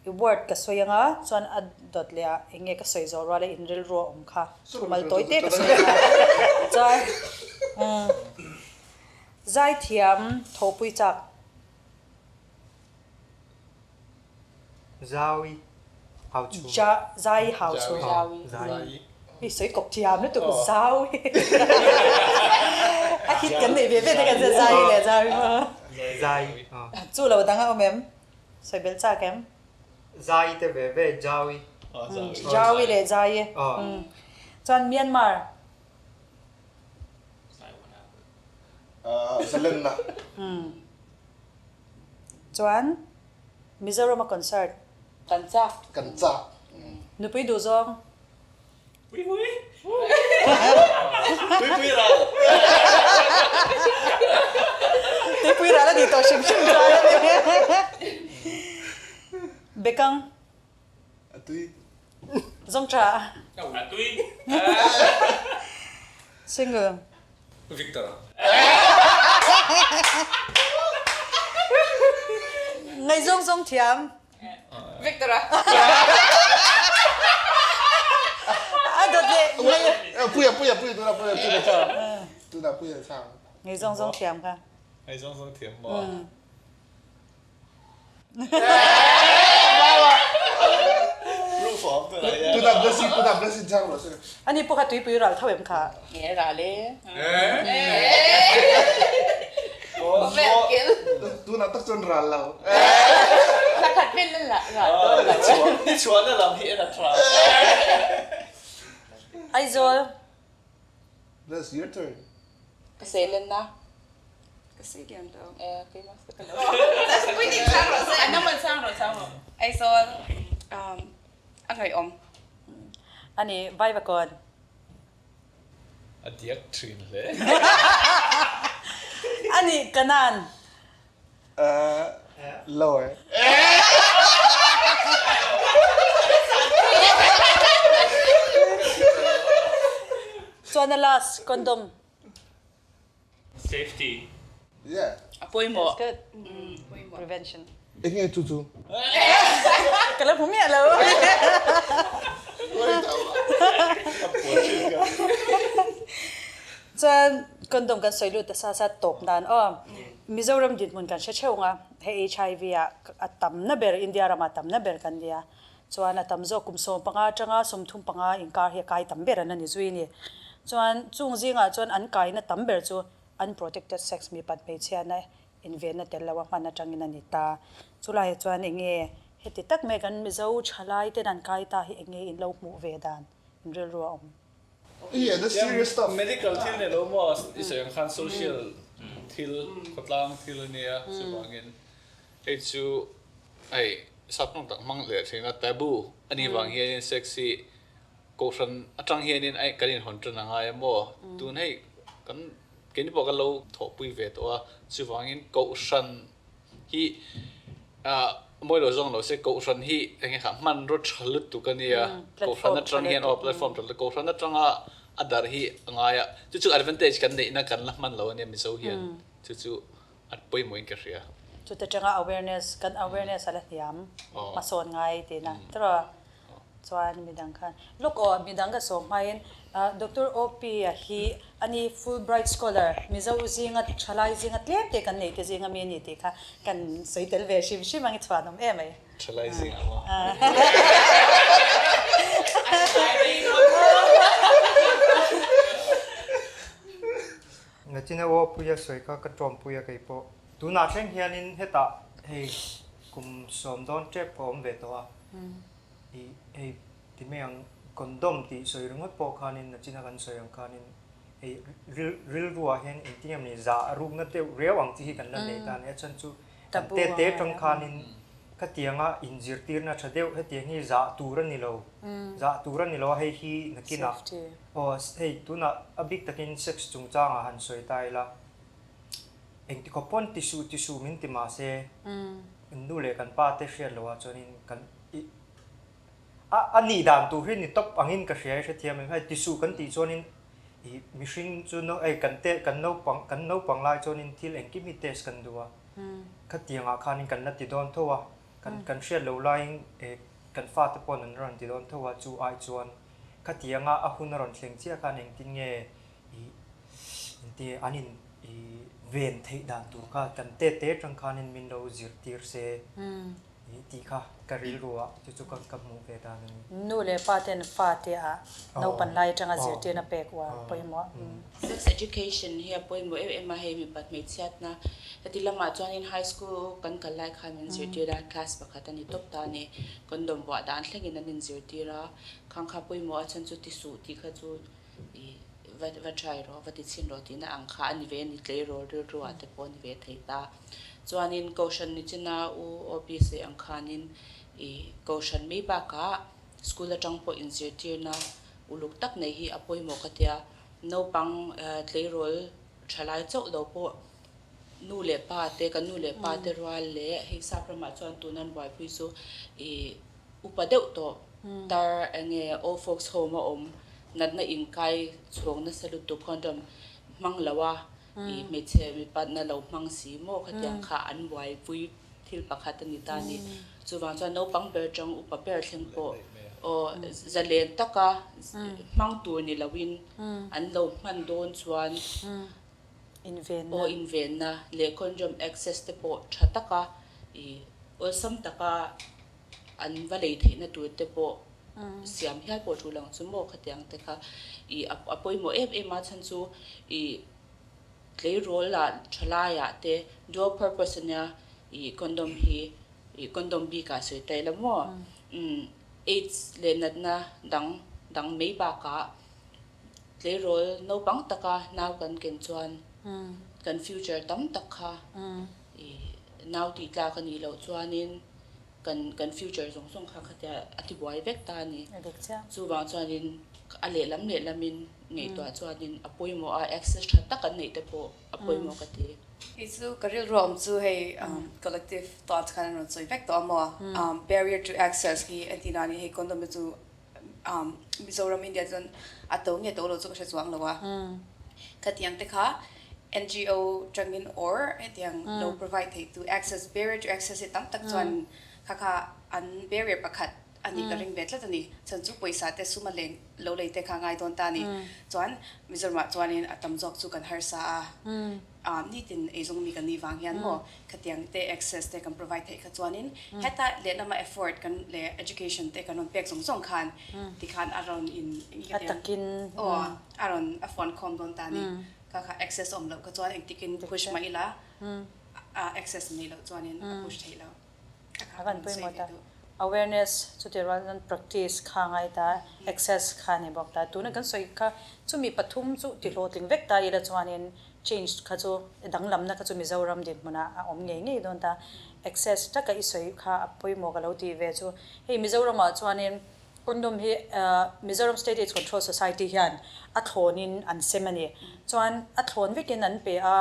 [SPEAKER 1] i word ka sawi anga chuan a dawt leh ah eng nge ka sawi zawh rual a in rilru a awm kha thumal tawi te ka sawi anga chuan zaithiam thawhpui chak.
[SPEAKER 4] Zawi hau chu.
[SPEAKER 1] Zai hau chu.
[SPEAKER 4] Zai.
[SPEAKER 1] I sawi kawp thiam lutuk Zawi. A hit kan neih ve ve te kan zia Zai leh Zawi maw.
[SPEAKER 4] Zai.
[SPEAKER 1] Chu lo dang a awm em? Sawi belh chak em?
[SPEAKER 4] Zai te ve ve Jawi.
[SPEAKER 1] Jawi leh Zai. Chuan Myanmar.
[SPEAKER 2] Zalenna.
[SPEAKER 1] Chuan Mizoram a concert.
[SPEAKER 6] Kan chak.
[SPEAKER 2] Kan chak.
[SPEAKER 1] Nupui duh zawng.
[SPEAKER 5] Pui pui. Pui pui ral.
[SPEAKER 1] Pui pui ral a ni tawh hrim hrim chuan a ni. Bekang.
[SPEAKER 2] A tui.
[SPEAKER 1] Zawng tha.
[SPEAKER 5] A tui.
[SPEAKER 1] Single.
[SPEAKER 5] Victor.
[SPEAKER 1] Ngaihzawng zawng thiam.
[SPEAKER 3] Victor a.
[SPEAKER 1] A dawt leh ngai.
[SPEAKER 2] Puia puia puia tuna puia tuna chang. Tuna puia chang.
[SPEAKER 1] Ngaihzawng zawng thiam kha.
[SPEAKER 5] Ngaihzawng zawng thiam maw?
[SPEAKER 1] Ani pawh kha tuipui ral tho em kha?
[SPEAKER 6] Nge ral e.
[SPEAKER 2] Tunah tak chuan ral lo.
[SPEAKER 6] Thla khat vel la ral dawn lo.
[SPEAKER 5] Ni chhuahna lam hi en a tha.
[SPEAKER 1] Aizawl.
[SPEAKER 2] That's your turn.
[SPEAKER 6] Ka seilenna.
[SPEAKER 3] Ka sei lian lo.
[SPEAKER 6] Eh, keimah sa ka lo.
[SPEAKER 3] Pui nih chang rawh se.
[SPEAKER 6] Anam an chang rawh chang rawh.
[SPEAKER 3] Aizawl um a ngaihawm.
[SPEAKER 1] Ani Vaivakawn.
[SPEAKER 5] A diak thin hle.
[SPEAKER 1] Ani Kanan.
[SPEAKER 2] Uh, lower.
[SPEAKER 1] Chuan a last condom.
[SPEAKER 5] Safety.
[SPEAKER 2] Yeah.
[SPEAKER 6] A pawimawh.
[SPEAKER 1] That's good. Prevention.
[SPEAKER 2] Enge chu chu?
[SPEAKER 1] Ka la hmu miah lo. Chuan condom kan sawi lut ta sa sa tawp nan aw. Mizoram dinhmun kan hre theuh ang a, hei HIV ah a tamna ber India ramah a tamna ber kan nia. Chuan a tam zawk kum 15 atanga 35 inkar hi a kai tam ber an la ni zui a ni. Chuan chung zingah chuan an kaina tam ber chu unprotected sex mipat hmeichhiatna invenna tel lo a hman atangin a ni ta. Chulaiah chuan eng nge heti tak mai kan Mizo thalai ten an kai ta hi eng nge in lo hmuh ve dan in rilru a awm.
[SPEAKER 2] Yeah, that's serious stuff.
[SPEAKER 5] Medical thil ni lo maw i sawi ang khan social thil khawtlang thil a nia chuvangin hei chu hei saphnawng tak hmang leh thin a taboo a nih vang hianin sex hi Kohhran atang hianin aih kan inhawn tan a ngai a maw? Tun hei kan keini pawh kan lo thawhpui ve tawh a, chuvangin Kohhran hi ah mawi lo zawng lo se Kohhran hi eng nge kha hmanraw tha lutuk a nia, Kohhran atang hian aw platform tha lutuk Kohhran atanga a darh hi a ngai a, chu chu advantage kan neihna kan la hman lo a nia Mizo hian chu chu a pawimawhin ka hria.
[SPEAKER 1] Chute atanga awareness kan awareness a la hniam hmasawn ngai tihna tiraw? Chuan midang khan look aw midang ka sawm hmain Doctor OP a hi ani Fulbright Scholar Mizo zinga thalai zinga tlem te kan nei te zinga mi ani tih kha kan sawi tel ve hrim hrim ang i chhuan awm em ai.
[SPEAKER 5] Thalai zinga maw?
[SPEAKER 4] Nachina OP a sawi kha ka tawmpui a kei pawh. Tunah thleng hianin hetah hei kum sawm dawn tep ka awm ve tawh a. I hei ti mai ang condom tih sawi ringawt pawh khanin nachina kan sawi ang khanin hei ril rilruah hian engtin nge mawni zah rukna deuh riau ang chi hi kan la nei ta a ni. A chhan chu kan te te tang khanin khatianga inzirtirna tha deuh hetiang hi zah tur a ni lo zah tur a ni lo a hei hi nakinah aw hei tunah a bik takin sex chungchangah han sawi ta ila Engti khawp pawn ti suh ti suh min ti mah se, kan nu leh kan pa te hriat loh ah chuanin kan i a a nih dan tur hi ni tawp angin ka hria i hrethiam em? Hei ti suh kan tih chuanin i mihring chu no ei kan te kan naupang kan naupang lai chuanin thil engkim hi test kan duh a, khatiang ah khanin kan la ti dawn tho a, kan kan hriat loh laiin e kan fate pawn an rawn ti dawn tho a, chu ai chuan khatianga a hun a rawn thleng chiah khan engtin nge I engti an in i ven theih dan tur kha kan te te atang khanin min lo zirtir se i tih kha ka rilru ah chu chu ka ka hmuh ve dan a ni.
[SPEAKER 1] Nu leh pa ten fa te ah naupan lai atanga zirtirna pek uar pawimawh.
[SPEAKER 6] Sex education hi a pawimawh em em a, hei mipat hmeichhiatna heti lamah chuanin high school kan kal lai khan min zirtir a, class pakhat a ni tawp ta a ni, condom vuah dan thlengin an inzirtir a, khang kha pawimawh a chhan chu ti suh tih kha chu I va va try rawh, va ti chhin rawh tihna ang kha a ni ve a ni, tleirawl rilru ah te pawh a ni ve thei ta. Chuanin Kohhran nichina U OP sawi ang khanin i Kohhran mai bakah school atang pawh inzirtirna uluk tak nei hi a pawimawh ka tia. Naupang tleirawl thalai chauh lo pawh nu leh pa te, kan nu leh pa te rual leh hei sap ramah chuan tuna an buaipui chu i Upa deuh tawh tar enge old folks home a awm natna inkai chhawng nasa lutuk condom hmang lo a i hmeichhe mipatna lo hmang si maw khatiang kha an buaipui thil pakhat a ni ta a ni. Chuvang chuan naupang ber tang upa ber thleng pawh aw zalen taka hmang tur ni loin an lo hman dawn chuan aw invenna leh condom access te pawh tha taka i awlsam taka an va lei theihna tur te pawh siam hial pawh tul ang chu maw khatiang te kha ih a pawimawh em em a chhan chu ih tleirawl ah thalai ah te dual purpose ania ih condom hi ih condom bik ah sawi ta ila maw umm aids leh natna dang dang mai bakah tleirawl naupang taka nau kan ken chuan kan future tam tak kha ih nau tih tlak a nih loh chuanin kan kan future zawng zawng kha khatia a ti buai vek ta a ni. Chuvang chuanin a lehlam lehlamin ngaihtuah chuanin a pawimawh a, access tha tak an neih te pawh a pawimawh ka ti.
[SPEAKER 3] Hei chu ka rilru a awm chu hei collective thoughts khan an rawn sawi vek tawh a maw? Barrier to access hi a tihna a ni. Hei condom te chu Mizoram India chuan a to nge to lo chu ka hre chuang lo a. Khatiang te kha. NGO tangin or hetiang lo provide thei tu access barrier to access hi tam tak chuan kha kha an barrier pakhat a nih ka ring ve tlat a ni. Chhan chu pawisa te sum a leng lo lei te kha ngai dawn ta a ni. Chuan Mizoramah chuanin a tam zawk chu kan harsa a, nitin eizawng mi kan nih vang hian maw khatiang te access te kan provide theih kha chuanin heta lehlama effort kan leh education te kan rawn pek zawng zawng khan tikhan a rawn in
[SPEAKER 1] A takin
[SPEAKER 3] aw a rawn a fuan khawm dawn ta a ni. Kha kha access awm loh kha chuan engtikin push mah ila a access neih loh chuanin a push theih lo. Kha kha
[SPEAKER 1] A kan pawimawh ta. Awareness chuti rual chuan practice kha a ngai ta, access kha a ni bawk ta. Tuna kan sawi kha chumi pathum chu ti hlawhtling vek ta ila chuanin change kha chu danglamna kha chu Mizoram dinhmunah a awm ngei ngei dawn ta. Access taka i sawi kha a pawimawh ka lo tih ve chu. Hei Mizoramah chuanin Condom hi Mizoram State Aids Control Society hian a thlawnin an sem a ni. Chuan a thlawn vekin an pe a,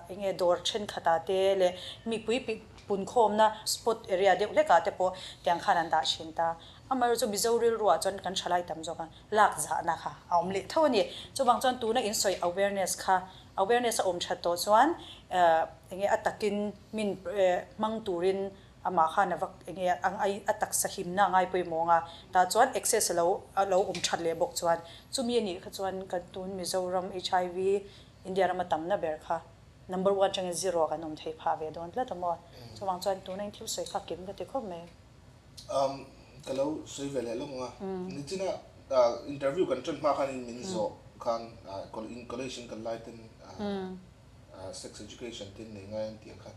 [SPEAKER 1] enge dawr thenkhatah te leh mipui punkhawmna spot area deuh hlekah te pawh tiang khan an dah thin ta. Amaherawhchu Mizo rilruah chuan kan thalai tam zawk a, lak zahna kha a awm leh tho a ni. Chuvang chuan tuna insawi awareness kha, awareness a awm that tawh chuan enge a takin min hmang turin Amah khan a va enge a ngai a taksa himna a ngai pawimawh ang a, tah chuan access a lo a lo awm that leh bawk chuan chumi a nih kha chuan kan tun Mizoram HIV India rama tamna ber kha number one atangin zero ah kan awm thei phah ve dawn tlat a maw? Chuvang chuan tuna in thil sawi kha kim ka ti khawp mai.
[SPEAKER 2] Um ka lo sawi ve leh lawk ang a, nichina interview kan tan hma khan in min zawh khan in college in kan lai ten sex education te in nei ngai an tih ang khan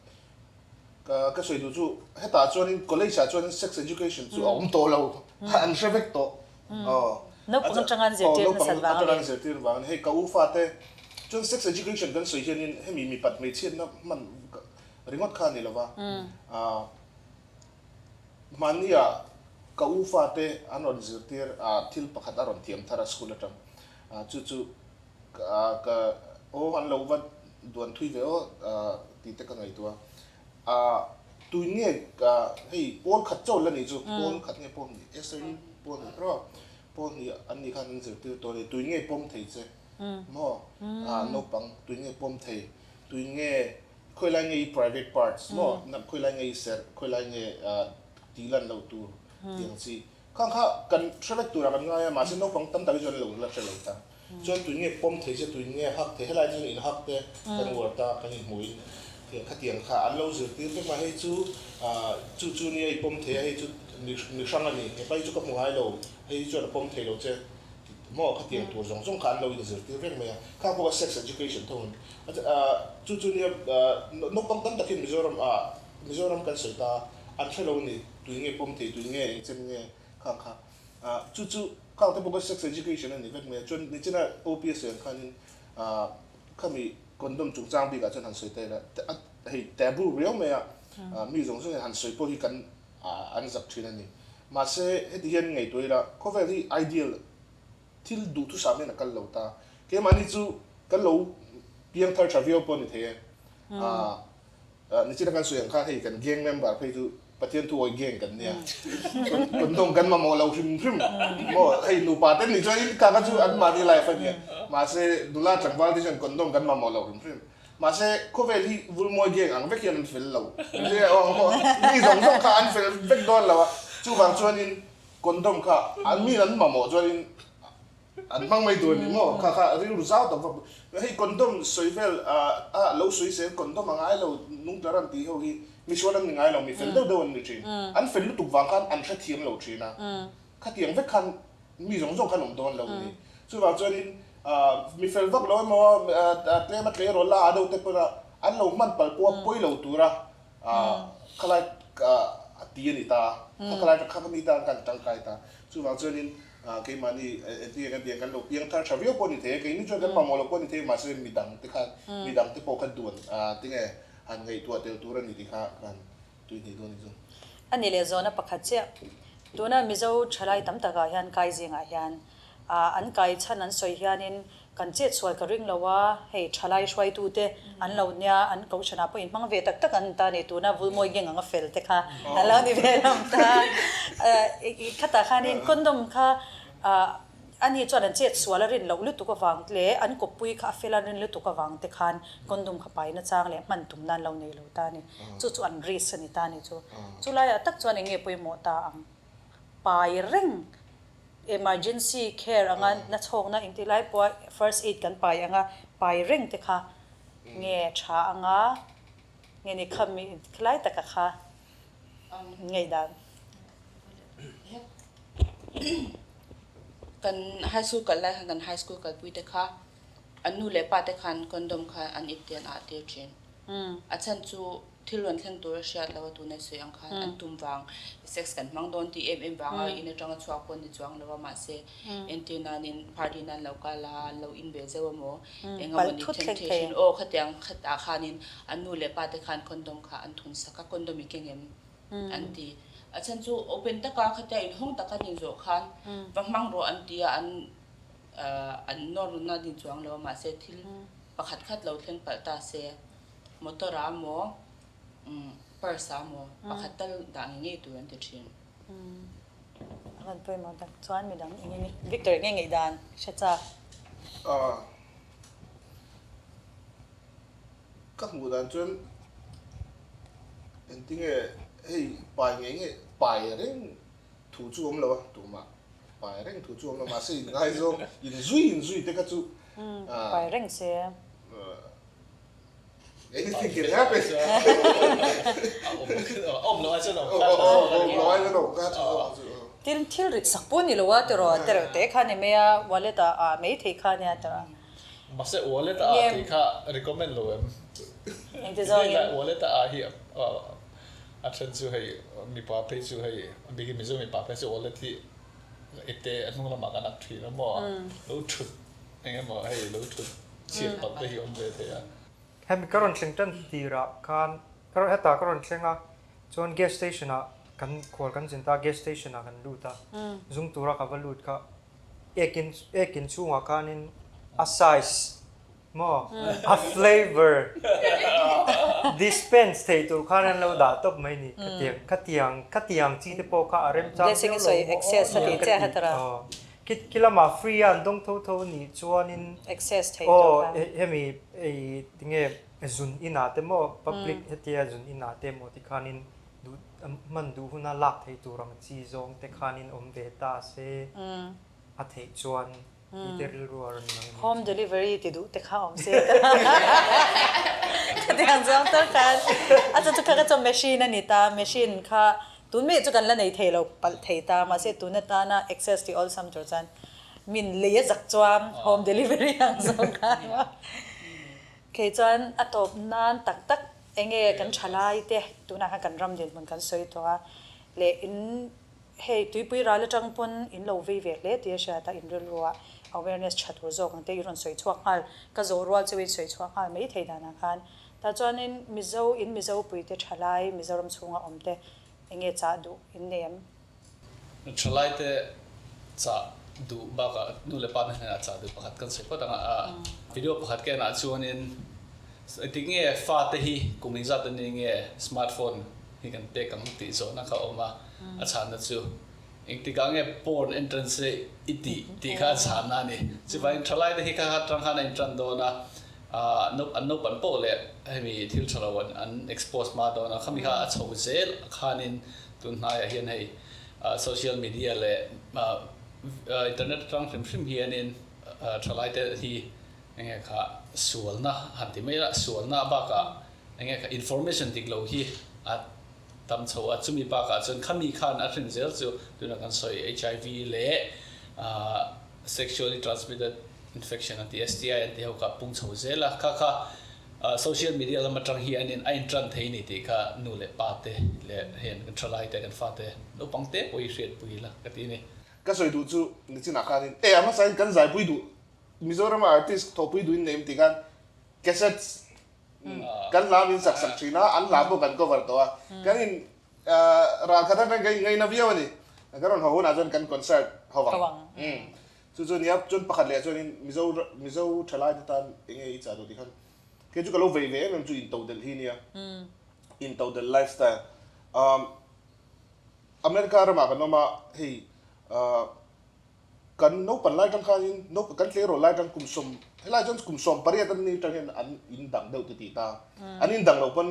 [SPEAKER 2] Ka ka sawi duh chu hetah chuanin college ah chuanin sex education chu a awm tawh lo an hre vek tawh aw
[SPEAKER 1] Naupang atanga an zirtir nasat vang
[SPEAKER 2] a ni. An zirtir vang a ni. Hei ka u fate chuan sex education kan sawi hianin hemi mipat hmeichhiatna hman ringawt kha a ni lova mahnia ka u fate an rawn zirtir thil pakhat a rawn thiam thar a school atang chu chu Ka aw an lo va duan thui ve aw tih te ka ngaihtuah a. Tui nge hei pawl khat chaw la nih chu, pawl khat nge pawl hnih, Esther hi pawl hnih rawh, pawl hnih an nih khan an zirtir tawh a ni, tui nge pawm thei che maw naupang tui nge pawm thei, tui nge khawilai nge i private parts maw khawilai nge i serh, khawilai nge tih lan loh tur tih ang chi. Khang kha kan hre vek turah kan ngai a, mahse naupang tam tak hi chuan lo la hre lo ta. Chuan tui nge pawm thei che, tui nge hak thei, helai chuan in hak te kan uar ta, kan inhmuhin khatiang kha an lo zirtir vek a, hei chu chu chu nia i pawm thei a, hei chu mi hrang a ni, hepa hi chu ka hmu ngai lo, hei hi chuan a pawm thei lo che maw khatiang tur zawng zawng kha an lo inzirtir vek mai a, khang pawh kha sex education tho a ni. Chu chu nia naupang tam takin Mizoram ah Mizoram kan sawi ta an hre lo a ni. Tui nge pawm thei, tui nge engchen nge khang kha. Chu chu khang te pawh kha sex education a ni vek mai a. Chuan nichina OPS ang khanin khami condom chungchang bikah chuan han sawi ta ila, hei taboo riau mai a, mi zawng zawngin han sawi pawh hi kan an zak thin a ni. Mahse heti hian ngaihtuah ila khawvel hi ideal thil duhthusam hian a kal lo ta. Keimahni chu kan lo piangthar tha viau pawh a ni thei e. Nichina kan sawi ang khan hei kan gang member phei chu Pathian thu awi gang kan nia. Condom kan mamawh lo hrim hrim maw hei nupa te nih chuan in kaka chu an mahni life a nia. Mahse nula tlangval te chuan condom kan mamawh lo hrim hrim. Mahse khawvel hi vulmawi gang ang vek hian an fel lo. Mi zawng zawng kha an fel vek dawn lo a. Chuvang chuanin condom kha an mi an mamawh chuanin An hmang mai tur a ni maw? Kha kha rilru zau tak vak. Hei condom sawi vel a lo sawi sel condom a ngai lo nung tlar an tih ho hi misual an ni ngai lo mi fel deuh deuh an ni thin. An fel lutuk vang khan an hrethiam lo thin a. Khatiang vek khan mi zawng zawng khan awm dawn lo a ni. Chuvang chuanin mi fel vak lo emaw tlem a tleirawl la a deuh te pawh an lo hman palh pawh a pawi lo tura khalai a ti a ni ta. Khalai kha mi tan khan tangkai ta. Chuvang chuanin Keimahni entir kan tih ang kan lo piang thar tha viau pawh a ni thei a, keini chuan kan mamawh loh pawh a ni thei a, mahse midang te khan midang te pawh kha duan tinge han ngaihtuah tel tur a ni tih kha kan tui hnih dawn a ni chu.
[SPEAKER 1] A ni leh zawhna pakhat chiah, tuna Mizo thalai tam takah hian kai zingah hian an kai chhan an sawi hianin Kan chet sual ka ring lo a, hei thalai hruaitute an lo nia, an kohhranah pawh inhmang ve tak tak an ta ni, tuna Vulmawi gang anga fel te kha an lo ni ve hlawm ta. Khatah khanin condom kha. Ani chuan an chet sual a rin loh lutuk avang leh an kawppui kha a fel a rin lutuk avang te khan condom kha pai nachang leh hman tum nan lo nei lo ta a ni. Chu chu an risk a ni ta a ni chu. Chu laiah tak chuan eng nge pawimawh ta ang? Pai reng emergency care anga nachhawkna engti lai pawha first aid kan pai anga pai reng te kha nge tha anga nge ni khami khilai taka kha ngaihdan.
[SPEAKER 6] Kan high school kal lai khan kan high school kalpui te kha an nu leh pa te khan condom kha an ip te an ah tir thin. A chhan chu thil rawn thleng tur a hriat lo a tuna sawi ang khan an tum vang sex kan hmang dawn tih em em vanga in atanga chhuak pawh ni chuang lo a mahse entir nanin party nan lo kal a an lo in ve zeuh emaw eng emaw ni temptation aw khatiang khatah khanin an nu leh pa te khan condom kha an thun sak a condom i keng em an ti. A chhan chu open taka khatia inhawng taka an inzawh khan va hmang rawh an ti a, an an nawr na din chuang lo a, mahse thil pakhat khat lo thleng palh ta se motor ah emaw purse ah emaw pakhat tal dah ngei ngei tur an ti thin.
[SPEAKER 1] A van pawimawh tak chuan midang eng nge Victor nge ngaihdan hre chak?
[SPEAKER 2] Ka hmuh dan chuan engtinge hei pai ngei ngei pai reng thu chu awm lo a tumah pai reng thu chu awm lo mahse in ngaizawng in zui in zui te kha chu
[SPEAKER 1] pai reng se
[SPEAKER 2] anything can happen
[SPEAKER 5] awm lo ai chuan awm
[SPEAKER 2] lo ai chuan awm kha chu
[SPEAKER 1] tin thil rit sak pawh ni lo a tiraw tereuh te kha ni mai a wallet ah ah mai thei kha nia tiraw.
[SPEAKER 5] Mahse wallet a ah tih kha recommend lo em?
[SPEAKER 1] Engti zawngin?
[SPEAKER 5] Wallet a ah hi a then chu hei mipa phei chu hei a bikin Mizo mipa phei chu wallet hi ipte a hnung lamah kan ak thin a maw? Lo thut eng emaw hei lo thut chhiat palh te hi awm ve thei a.
[SPEAKER 4] Hemi ka rawn thleng tan tirah khan hetah ka rawn thleng a chuan gas station ah kan khual kan zin ta gas station ah kan lut a zung tura ka va lut kha Ekin ekin chhungah khanin a size maw a flavour dispense thei tur khan an lo dah tawp mai ni khatiang khatiang khatiang chi te pawh kha a remchang
[SPEAKER 1] viau lo maw aw nia ka ti
[SPEAKER 4] aw khi khi lamah free a an dawng tho tho nih chuanin aw hemi ei tinge zun inah te maw public hetia zun inah te maw tikhanin Duh hman duh huna lak theih tur ang chi zawng te khanin awm ve ta se a theih chuan i te rilru a rawn lang em?
[SPEAKER 1] Home delivery ti duh te kha awm se ka ti ang zawng tak khan a chu chu kha ka chu machine a ni ta machine kha tun mi chu kan la nei thei lo palh thei ta mahse tun atana access ti awlsam tur chuan min lei a zak chuan home delivery ang zawng khan kei chuan a tawp nan tak tak Enge kan thalai te tunah khan kan ram dinhmun kan sawi tawh a, leh in hei tuipui ral atang pawn in lo vei ve hle tih a hriat a, in rilruah awareness tha tur zawk ang te i rawn sawi chhuak nghal, ka zawh rual chu i sawi chhuak nghal mai thei danah khan. Tah chuanin Mizo in Mizo puite thalai Mizoram chhunga awm te enge chah duh in nei em?
[SPEAKER 5] Thalai te chah duh bakah nu leh pa te hnenah chah duh pakhat kan sawi phawt ang a, video pakhat ka enah chuanin engtik nge fate hi kum engzat an ni nge smartphone hi kan pek ang tih zawhna kha a awm a, a chhanna chu engtikah nge porn entrance i tih tih kha a chhanna a ni. Chuvangin thalai te hi kha kha atang khan a intan dawn a, an naupan poh leh hemi thil tha lo an expose hma dawn a, khami kha a chho zel khanin Tun hnaiah hian hei social media leh internet atang hrim hrim hianin thalaite hi enge kha sualna han ti mai la, sualna bakah enge kha information dik lo hi a tam chho a, chumi bakah chuan khami khan a hrin zel chu tuna kan sawi HIV leh sexually transmitted infection an tih STI an tih ho kha pung chho zel a, kha kha Social media lam atang hianin a intran thei ni tih kha nu leh pa te leh heng kan thalai te kan fate naupang te pawh hi hriatpui ila ka ti a ni.
[SPEAKER 2] Ka sawi duh chu nichinah khanin e a hmasain kan zaipui duh Mizorama artist thawhpui duhin nei em tih khan cassettes kan hla min sak sak thin a, an hla pawh kan cover tawh a, kan in ral khat atang kan ingaina viau a ni. Kan rawn haw hunah chuan kan concert ho vang. Chu chu nia, chuan pakhat leh chuanin Mizo Mizo thalai te tan eng nge i chah duh tih khan kei chu ka lo vei ve em em chu intodelh hi nia, intodelh lifestyle. Umm America ramah kan awm a, hei ahh. Kan naupan lai atang khanin naupan kan tleirawl lai atang kum sawm helai chuan kum 18 an ni atang hian an in dang deuh ti tih ta. An in dang loh pawn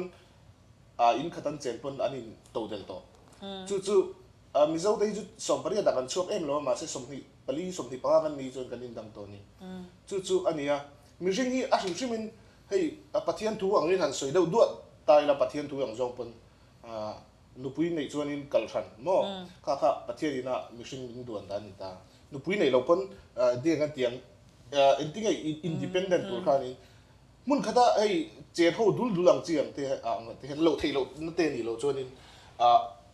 [SPEAKER 2] ah in khat an chen pawn an in to del tawh. Chu chu Mizo te hi chu 18 ah kan chhuak em lo a mahse 24 25 kan ni chuan kan in dang tawh a ni. Chu chu a ni a. Mihring hi a hrim hrim in hei Pathian thu angin han sawi deuh duah ta ila Pathian thu ang zawng pawn ah Nupui neih chuanin kal hran maw? Kha kha Pathian ina mihring min duan dan ni ta. Nupui neih loh pawn deng kan ti ang engtinge independent tur khanin hmun khata hei chen ho dul dul ang chi ang te ang te hian loh theih loh na te nih loh chuanin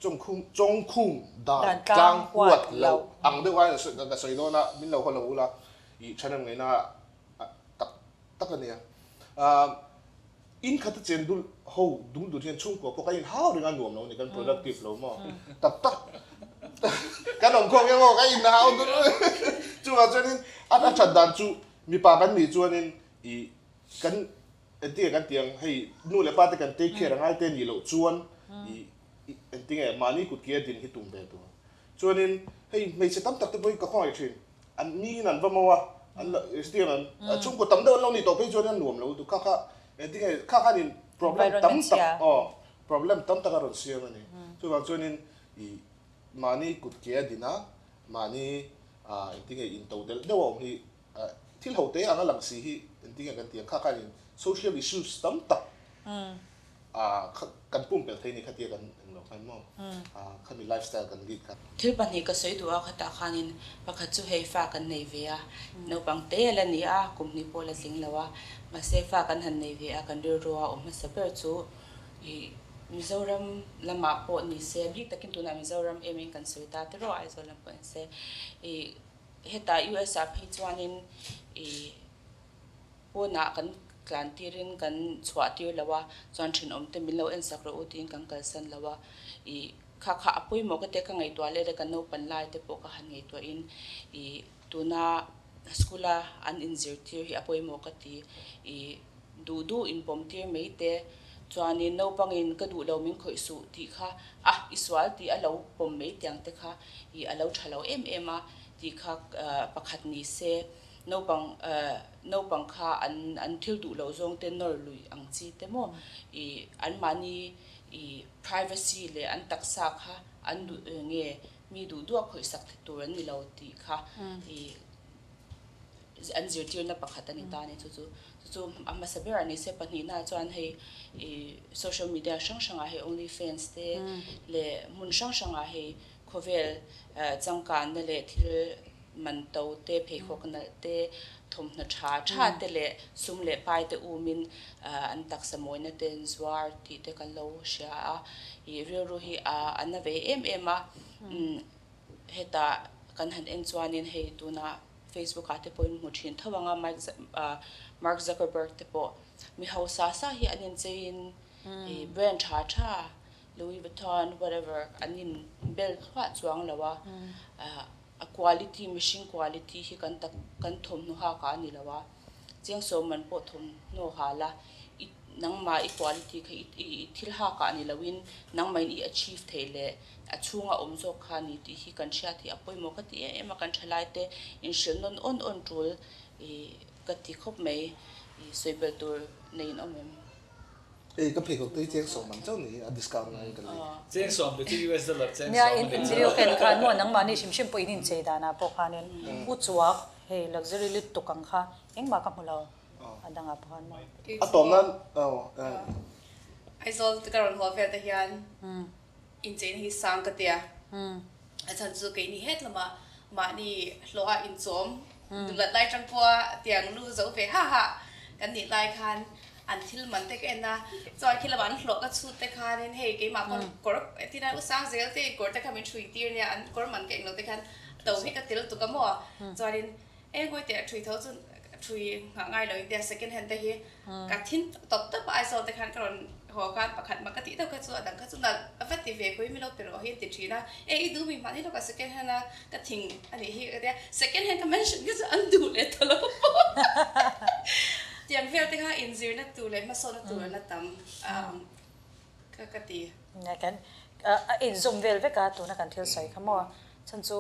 [SPEAKER 2] chawngkhum chawngkhum dan tlang huat loh ang deuh a ka sawi dawn a min lo haw lo ula i thanem ngaihna tak tak a nia. In khat a chen dul ho dul dul hian chhungkua pawh kan inhau reng a nuam lo a ni, kan productive lo maw? Tak tak kan awm khawm emaw kan inhau dul chuvang chuanin a a that dan chu mipa kan nih chuanin ih kan engtinge kan tih ang hei nu leh pa te kan take care angai te nih loh chuan ih engtinge mahni kut ke a din hi tum ve tur. Chuanin hei hmeichhe tam tak te pawh hi ka khawngaih thin. An miin an va mo a, an lo stm an chhungkaw tam deuh an lo nih tawh phei chuan an nuam lo lutuk kha kha engtinge kha khanin problem tam tak aw problem tam tak a rawn siam a ni. Chuvang chuanin ih mahni kut ke a din a, mahni ah engtinge into delh deuh a awm hi thil ho te ang a lang si hi engtinge kan tih ang kha khanin social issues tam tak Kan pumpelh thei ni khatia kan englo khan maw khami lifestyle kan lead kha.
[SPEAKER 6] Thil pahnih ka sawi duh a khatah khanin pakhat chu hei fa kan nei ve a, naupang te a la ni a, kum hnih pawh la tling lo a, mahse fa kan han nei ve a kan rilru a awm hmasa ber chu ih Mizoram lamah pawh ni se, bik takin tunah Mizoram em in kan sawi ta tiraw Aizawl lam pawh ni se ih hetah US ah phei chuanin ih Pawnah kan tlan tirin kan chhuah tir lo a, chuan thenawm te min lo en sak rawh u tiin kan kalsan lo a, ih kha kha a pawimawh ka tia ka ngaihtuah let a kan naupan lai te pawh ka han ngaihtuahin ih tuna school a an inzirtir hi a pawimawh ka ti, ih duh duh inpawm tir mai te chuanin naupangin ka duh lo min khawih suh tih kha a i sual tih a lo pawm mai tiang te kha ih a lo tha lo em em a tih kha pakhat ni se. Naupang naupang kha an an thil duh loh zawng te nawr lui ang chi te maw ih anmahni ih privacy leh an taksa kha an duh nge mi duh duah khawih sak thei tur an ni lo tih kha ih an zirtirna pakhat a ni ta a ni chu chu chu chu a hmasa ber a ni se pahnihna chuan hei ih social media hrang hrangah hei only fans te leh hmun hrang hrangah hei khawvel changkanna leh thil Man to te, pheikhawk nalh te, thawmhnaw tha tha te leh sum leh pai te umin an taksa mawina te an zuar tih te kan lo hria a. Ih rilru hi a na ve em em a. Hetah kan han en chuanin hei tunah Facebook ah te pawhin hmu thin tho ang a, Mark Zuckerberg te pawh mi hausa sa hi an incheiin brand tha tha Louis Vuitton whatever an inbel thluah chuang lo a. A quality, mihring quality hi kan tak kan thawmhnaw hak ah a ni lo a, chiangsawm man pawh thawmhnaw ha la, i nangmah i quality kha i i thil hak ah ni lo in nangmahin i achieve theih leh a chhunga awm zawk kha a ni tih hi kan hriat hi a pawimawh ka ti em em a, kan thalai te inhrilh nawn awn awn tul i ka ti khawp mai, i sawi belh tur nei in awm em?
[SPEAKER 2] Ei ka pheikhawk te hi chengsawm man chauh ni a discount ngai ka lei.
[SPEAKER 5] Chengsawm te chu US dollar chengsawm
[SPEAKER 1] Nia
[SPEAKER 5] a
[SPEAKER 1] in
[SPEAKER 5] ni
[SPEAKER 1] in
[SPEAKER 5] chu.
[SPEAKER 1] video ken khan maw nangmahni hrim hrim pawh in inchei danah pawh khanin u chuak hei luxury lutuk ang kha engmah ka hmu lo a dangah pawh khan maw.
[SPEAKER 2] A tawm nan aw eh.
[SPEAKER 3] Aizawl ka rawn haw vel te hian incheina hi sang ka tia. A chhan chu keini het lamah mahni hlawha inchawm duhlat lai tang pawha tiang lu zo ve ha ha kan nih lai khan an thil man te ka en a, chuan khi lamah an hlawh ka chhut te khanin hei keimah pawn kawr tina u sang zel te kawr te kha min hrui tir nia an kawr man ka englo te khan to hi ka tel tuk a maw chuanin eng hawi teh hrui tho chu hrui nghah ngai lo in tia second hand te hi ka thin tawp tawp a Aizawl te khan ka rawn haw khan pakhat mah ka tih deuh kha chu a dang kha chu nalh a va ti ve khawi milo pe rawh hi an ti thin a e i duh mi mahni lawkah second hand a ka thing a nih hi ka tia second hand ka mention kha chu an duh leh ta lo tiang vel te kha inzirna tur leh hmasawnna tur an la tam ka ka ti.
[SPEAKER 1] Kan a inzawm vel vek a tuna kan thil sawi kha maw chhan chu.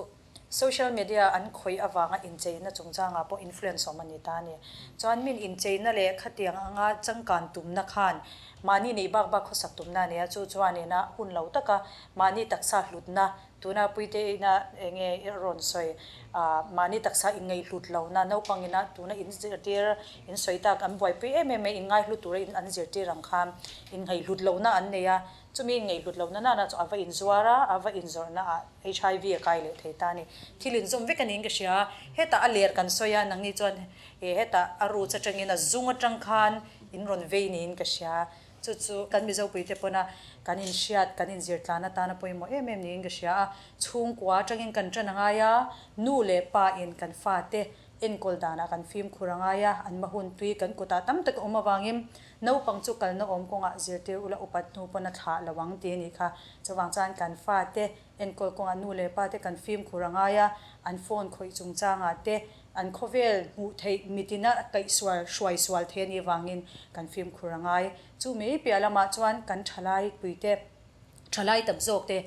[SPEAKER 1] Social media an khawih avanga incheina chungchangah pawh influence awm a ni ta a ni. Chuan min incheina leh khatiang anga changkan tumna khan mahni neih bak bak khawsak tumna a ni a, chu chuanin a hun lo taka mahni taksa hlutna, tuna Puite ina enge i rawn sawi, mahni taksa inngaihhlut lohna, naupang ina tuna in zirtir, in sawi tak an buaipui em em mai, inngaihlu tura in an zirtir ang khan inngaihhlut lohna an nei a, chumi inngaihhlut lohna nana chu a va inzuar a, a va inzawrhna ah HIV a kai leh thei ta a ni. Thil inzawm vek a niin ka hria a, hetah a ler kan sawi a, nangni chuan he hetah a roots atangin a zung atang khan in rawn vei niin ka hria. Chu chu kan Mizopuite pawna kan inhriat, kan inzirtlan atana pawimawh em em niin ka hria a. Chhungkua atangin kan tan a ngai a, nu leh pa in kan fate enkawl danah kan fimkhur a ngai a, an mahun tui kan kutah tam tak a awm avangin naupang chu kalna awm kawngah zirtir ula upat hnu pawn a thlah lo ang tih a nih kha. Chuvang chuan kan fate enkawl kawngah nu leh pa te kan fimkhur a ngai a, an phone khawih chungchangah te an khawvel hmuh theih mitina kaihsual hruai sual thei a nih avangin kan fimkhur a ngai. Chu mai piah lamah chuan kan thalai puite, thalai tam zawk te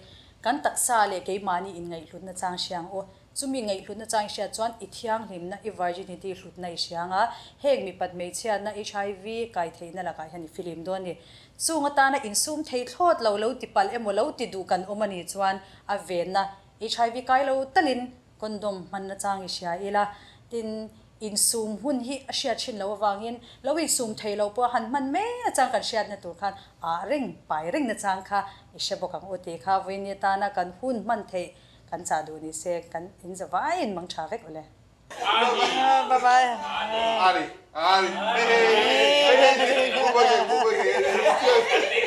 [SPEAKER 1] kan taksa leh keimahni inngaihhlutna chang hria ang u. Chumi ngaihhlutna chang i hriat chuan i thianghlimna, i virginity hlutna i hria ang a, heng mipat hmeichhiatna, HIV, kai theihna lakah hian i filim dawn a ni. Chung atana insum thei thlawt lo, lo ti palh emaw lo ti duh kan awm a nih chuan a venna, HIV kai lo talin condom hmanna chang i hria ila, tin, insum hun hi a hriat thin loh avangin lo insum thei lo pawh han hman mai na chang kan hriatna tur khan ah reng, pai reng na chang kha i hre bawk ang u tih kha vawiin atana kan hun hman theih Kan chah duh ni se kan in za vaiin mang tha vek awle. Bye bye.
[SPEAKER 2] Ari, ari, hey hey hey hey hey, hey, hey, hey, hey, hey, hey.